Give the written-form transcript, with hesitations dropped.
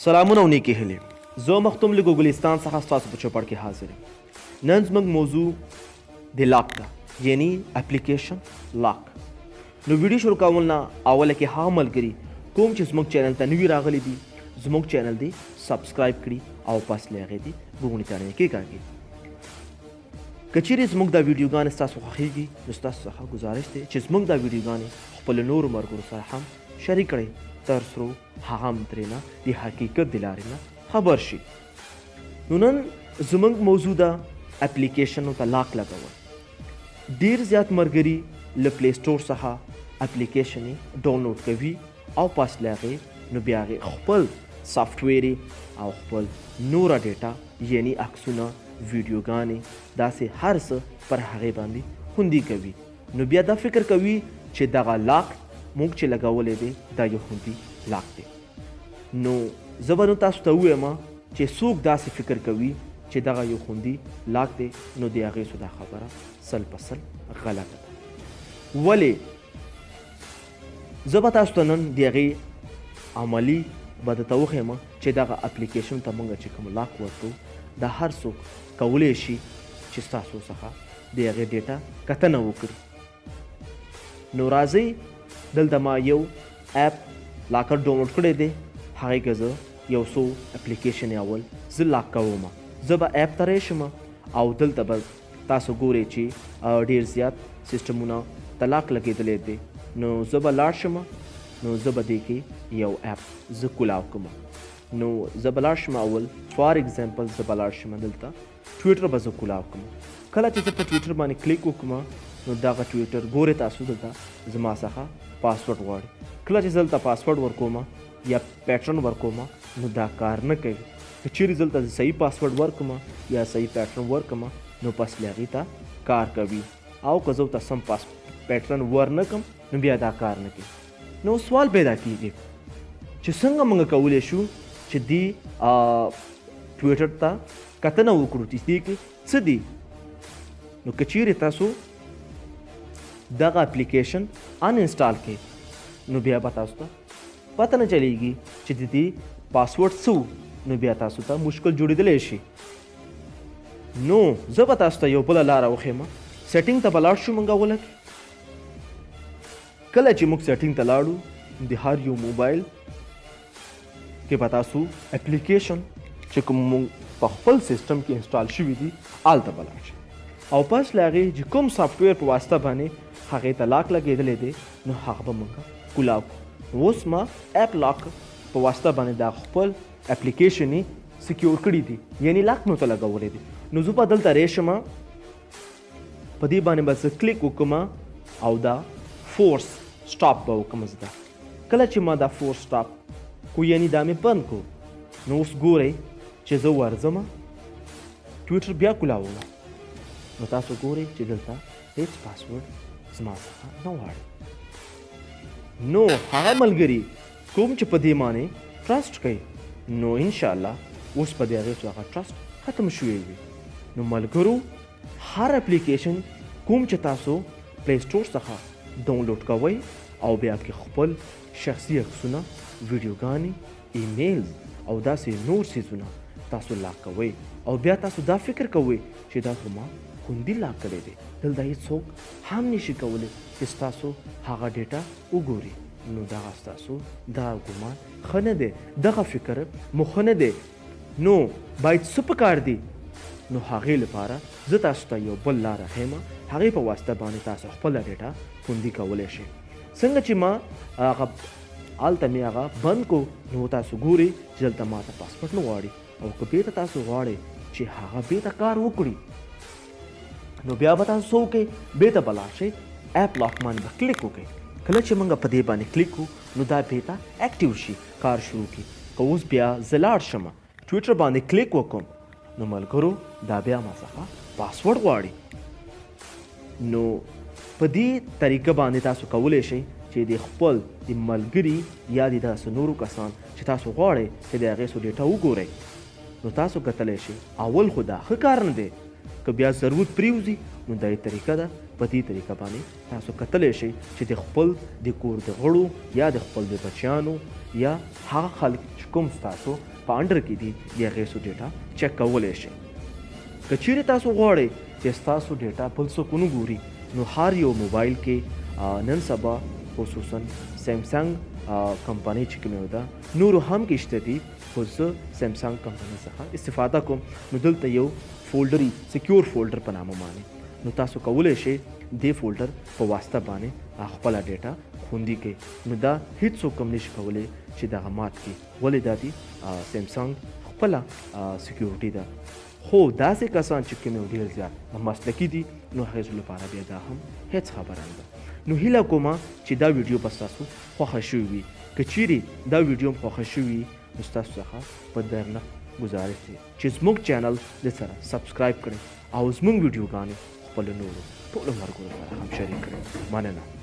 سلامونه او نیکې هیلې. زه مختوم له ګوګلستان څخه ستاسو په چوپړ کې حاضر یم. نن زموږ موضوع د lock ده، یعنی اپلیکیشن lock. نو ویډیو شروع کول نه اوله کې هغه ملګري کوم چې زموږ چینل ته نوي راغلي دي، زموږ چینل دی subscribe کړي او پس له هغې دې ګوڼې تڼۍ کېکاږي. که چیرې زموږ دا ویډیوګانې ستاسو خوښېږي، نو ستاسو څخه ګزارش دی چې زموږ دا ویډیوګانې خپلو نورو ملګرو سره هم شریک کړئ، تر څو هغه هم ترېنه د حقیقت د لارې نه خبر شي. نو نن زموږ موضوع ده اپلیکیشنو ته lock لګول. ډیر زیات ملګري له Play Store څخه اپلیکیشن ډاونلوډ کوي او پس له هغې نو بیا هغې خپل software او خپل نوره data، یعنی عکسونه، ویډیوګانې، داسې هر څه پر هغې باندې خوندي کوي. نو بیا دا فکر کوي چې دغه lock موږ چې لګولی دی دا یو خوندي lock دی. نو زه به نو تاسو ته ووایم چې څوک داسې فکر کوي چې دغه یو خوندي lock دی، نو د هغې څو دا خبره 100% غلطه ده. ولې؟ زه به تاسو ته نن د هغې عملي به درته وښیم چې دغه اپلیکیشن ته موږ چې کوم lock ورکوو، دا هر څوک کولی شي چې ستاسو څخه د هغې data کتنه وکړي. نو راځئ، دلته ما یو app locker download کړی دی، هغې کې زه یو څو اپلیکیشن اول زه lock کوم. زه به app ته راشم او دلته به تاسو ګورئ چې ډیر زیات سیستمونه ته lock لګېدلی دی. نو زه به لاړ شم، نو زه به دې کې یو app زه کولاو کوم. نو زه به لاړ شم اول، for example زه به لاړ شم دلته ټویټر به زه کولاو کوم. کله چې زه په ټویټر باندې کلیک وکړم، نو دغه ټویټر ګورئ تاسو دلته زما څخه پاسورډ غواړي. کله چې زه دلته پاسورډ ورکوم یا pattern ورکوم، نو دا کار نه کوي. که چیرې زه دلته صحیح پاسورډ ورکړم یا صحیح pattern ورکړم، نو پس له هغې ته کار کوي، او که زه ورته سم pattern ور نه کړم، نو بیا دا کار نه کوي. نو سوال پیدا کیږي چې څنګه موږ کولی شو چې دې ټویټر ته کتنه وکړو چې دې کې څه دي. نو که چیرې تاسو دغه اپلیکیشن uninstall کړئ، نو بیا به تاسو ته پته نه چلیږي چې د دې پاسورډ څه و، نو بیا تاسو ته مشکل جوړېدلی شي. نو زه به تاسو ته یو بله لاره وښیم. setting ته به لاړ شو موږ اوله کې. کله چې موږ setting ته لاړو، د هر یو موبایل کې به تاسو اپلیکیشن چې کوم موږ په خپل سیستم کې install شوي دي، هلته به لاړ شئ، او پس له هغې چې کوم software په واسطه باندې هغې ته lock لګېدلی دی، نو هغه به موږ کولاو کړو. اوس ما app lock په واسطه باندې دا خپل اپلیکیشن یې secure کړي دي، یعنی lock مې ورته لګولی دی. نو زه به دلته راشم، په دې باندې به زه کلیک وکړم او دا force stop به وکړم. زه دا کله چې ما دا force stop کو، یعنی دا مې بند کو، نو اوس ګورئ چې زه ورځم ټویټر بیا کولاوم، نو تاسو ګورئ چې دلته هیڅ پاسورډ زما څخه نه غواړي. نو هغه ملګري کوم چې په دې باندې trust کوي، نو انشاءالله اوس په دې هغې څو هغه trust ختم شوی وي. نو ملګرو، هر اپلیکیشن کوم چې تاسو Play Store څخه ډاونلوډ کوئ او بیا کې خپل شخصي عکسونه، ویډیوګانې، emails او داسې نور څیزونه تاسو lock کوئ، او بیا تاسو دا فکر کوئ چې دا خو ما خوندي lock کړی دی، دلته هیڅوک هم نشي کولی چې ستاسو هغه data وګوري، نو دغه ستاسو دغه ګمان ښه نه دی، دغه فکر مو ښه نه دی. نو باید څه پکار دي؟ نو هغې لپاره زه تاسو ته یو بل لاره ښیم، هغې په واسطه باندې تاسو خپله data خوندي کولی شئ. څنګه چې ما هغه هلته مې هغه بند کو، نو تاسو ګورئ چې دلته ما ته پاسپورټ نه غواړي، او که بیرته تاسو غواړئ چې هغه بیرته کار وکړي، نو بیا به تاسو څه وکړئ؟ بیرته به لاړ شئ app lock باندې به کلیک وکړئ. کله چې موږ په دې باندې کلیک کړو، نو دا بیرته active شي، کار شروع کړي. که اوس بیا زه لاړ شم ټویټر باندې کلیک وکړم، نو ملګرو دا بیا ما څخه پاسورډ غواړي. نو په دې طریقه باندې تاسو کولی شئ چې د خپل د ملګري یا د داسې نورو کسان چې تاسو غواړئ چې د هغې څو data وګورئ، نو تاسو کتلی شئ. اول خو دا ښه کار نه دی که بیا ضرورت پریوځي نو دا یې طریقه ده. په دې طریقه باندې تاسو کتلی شئ چې د خپل د کور د غړو یا د خپل د بچیانو یا هغه خلک چې کوم ستاسو په انډر کې دي د هغې څو ډیټا چک کولی شئ. که چیرې تاسو غواړئ چې ستاسو ډیټا بل څوک ونه ګوري نو هر یو موبایل کې نن سبا خصوصا سامسونګ کمپنۍ چې کومه ده، نورو هم کې شته دي، خو زه سامسونګ کمپنۍ څخه استفاده کوم، نو دلته یو فولډري سکیور فولډر په نامه باندې، نو تاسو کولی شئ دې فولډر په واسطه باندې خپله ډیټا خوندي کړئ. نو دا هیڅوک هم نشي کولی چې دغه مات کړي، ولې دا دي سامسونګ خپله سکیورټي ده. خو داسې کسان چې کوم یو ډېر زیات مسلکي دي نو هغې لپاره بیا دا هم هیڅ خبره نه ده. نو هیله کوم چې دا ویډیو به ستاسو خوښه شوې وي. که چیرې دا ویډیو هم خوښه شوې وي نو ستاسو څخه په درنښت ګزارش دی چې زموږ چینل د سره سبسکرایب کړئ او زموږ ویډیوګانې خپلو نورو ټولو ملګرو سره هم شریک کړئ. مننه.